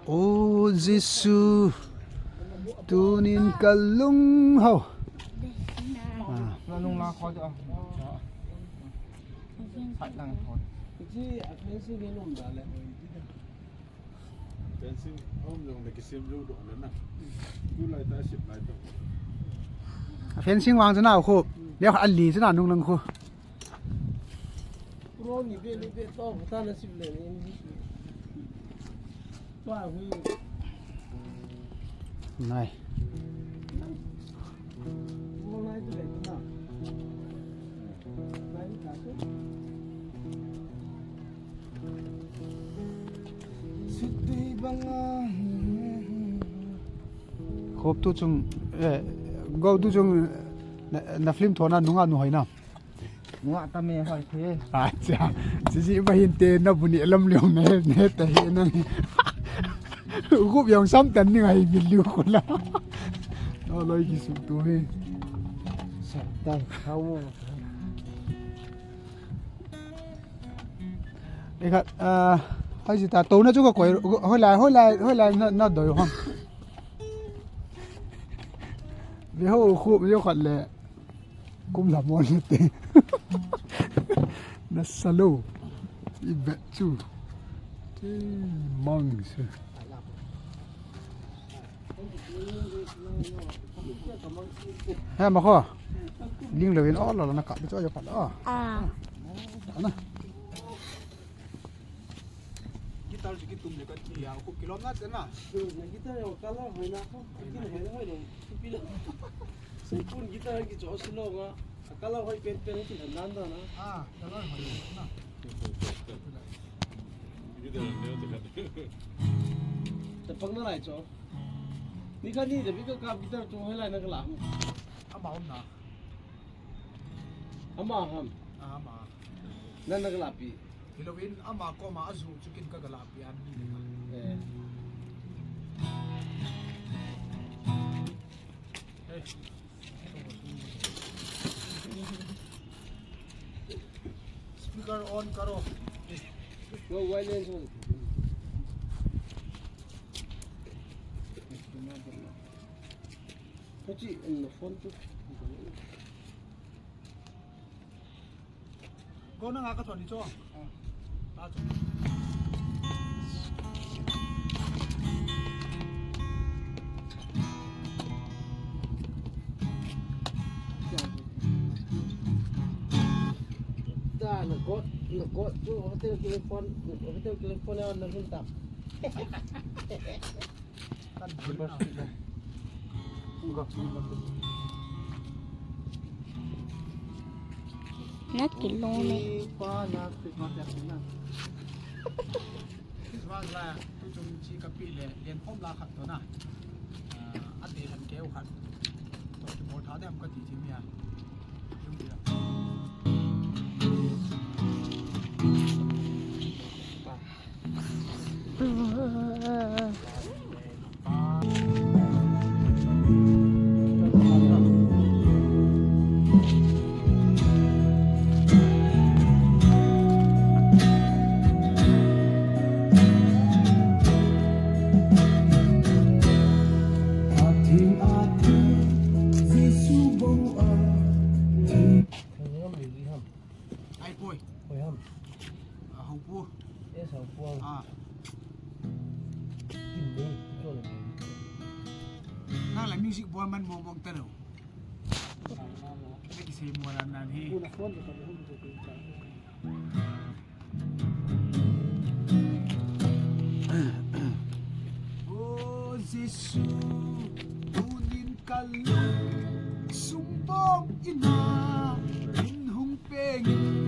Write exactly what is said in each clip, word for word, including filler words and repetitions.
O Jesu, tunin ka lung ho. Ah. Na lung la kho de. Sat lang kho. Ji a fencing ni lum da le. Fencing hom jong le kisem lou doh le na. Tu lai ta sip lai ta. A fencing vang chu na khu. Leo ali chu na nung lang khu. Pro ni be ni be to ta na sip le ni. Nai. Khop tu chung, eh, go tu chung, na, na film thona nunga nu hoi na. Nunga ta me hoi the. Acha, sisi ba hin te na bu ni lam leo ne, ne ta he na ni. Gup yong sam tan ni ngai bi liu ko la. No loi ki sum tu he. Sa ta, hau. Ekha, ah, hai ji ta to na chu ko koi, hoi lai, hoi lai, hoi lai na, na doi hon. Ve ho khu, ve ho khat le. Kum la mo ni te. Na sa lo. I bet chu. Te mang se. He ma kho. Ling lo in o lo lo na ka bi cho yo pa lo. Ah. Na. Guitar chu kitum le ka ti a, khu kilom na te na. Na guitar yo color hoi na ko. Kin hoi hoi lo. Pi lo. Sai pun guitar ki cho si lo nga. Color hoi pen pen ki dan dan da na. Ah, color hoi na. Chapang na lai cho. Ni ka ni de bi ka ka guitar cho hoi lai na ka la. Ama um na. Ama ham. Ah, ama. Na na ka la pi. Hilou in ama koma a zu chu kin ka ga la pi an ni le ka. Eh. Hey. Speaker on karo. No violence on. Kachi in the phone tu. Ko na nga ka thon ni cho. Ta cho. Ta na ko, na ko chu hotel telephone, hotel telephone na na hun ta. Na kilom e. Christmas la, tu chung chi ka pi le, lian khom la khat to na. Ah, a te han keu khat. To ki bol tha dem ka ti chi mi a. Yung dia. Ai poi. Poi ham. Ah, hau pu. Yes, hau pu. Ah. Kin dei, ko le. Nang la music bol man mong mong ta lo. Nang kisei mo ran nan hi. O Jesu, tunin ka lung sumbawk in a, in hung peng in.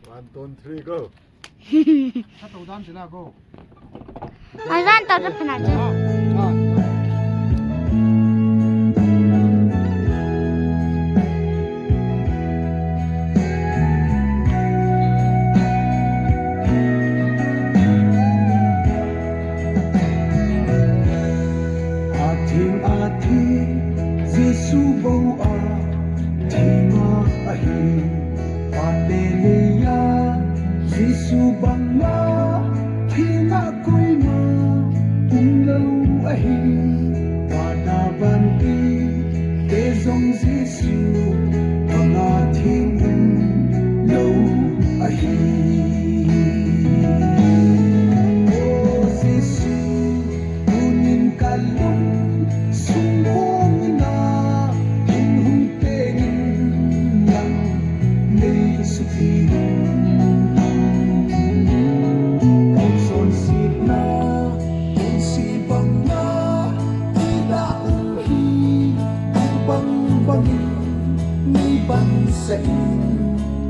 One, two, three, go. Ka to dan sila ko. Azan to sa phana chu. A theng a theng, Jesu bou a theng a ahi. Pada vantil te jong Jesu banga theng umlou ahi. O Jesu, tunin kalung sung bong in a, in hung teng in lang nei suti. Kalson sitna, kalsi banga, ida uhi, bang bangin, nei ban sa in,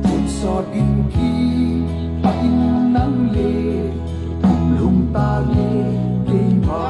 kalson in kipa in nang le, lung ta le, keima.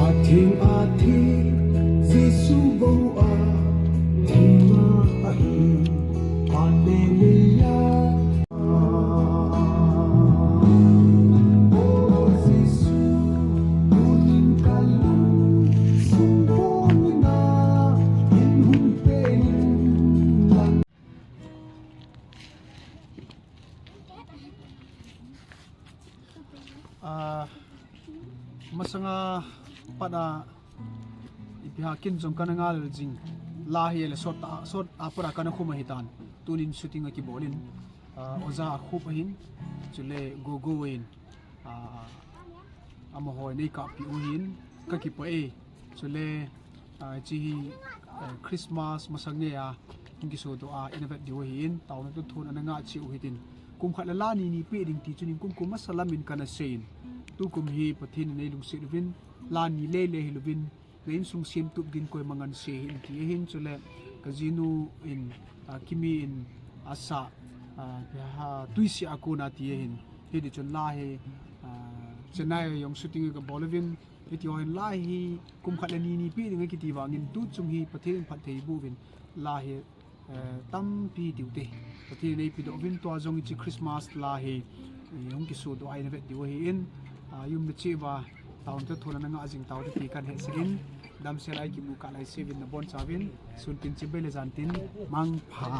Atheng, atheng, Jesu bou atheng ahi. Hallelujah. Ah, masanga pat a ipi ham kin jong kana ngal jing. La hi le sot a, sot a pat a kana khum ahi tan. Tunin shooting akibol in, ah, Oja Akhup ahin, chule Gogo in, ah, amaho nei kapeh u ahin, kakipah e. Chule, ah, hiche hi, eh, Christmas masang nge a, hung kisodoh a, ina vet diu ahin, taona toh thon ana ngah cheh u hitin. Kum khat le la ni nei peh ding ti chu nin kum kum masa lam in kana seiyin. Tukum hi Pathen in eilungset uvin, la ni lele hilouvin, na insung semtup din koima nganse hih in ti ahin, chule kajinu in, ah, Kimi in asah, ah, ha, twiseh a kona ti ahin. Hiti chun la hi, ah, Chennai a jong shooting kabol uvin, hiti ho hin la hi kum khat le ni nei peh ding akiti vangin tuchung hi Pathen in phatthei boh uvin la hi, eh, tampi tiu te. Pathen in eipedoh uvin tua jong hiche Christmas la hi, eh, hung kisodoh a ina vet diu ahin, ah, um le cheh uva, taona toh thon ana ngah jing taute ti kahin hetsah in, damsel a ikimu kah lai seuvin nabonchauvin, sun tin chibai le jan tin, mangpha.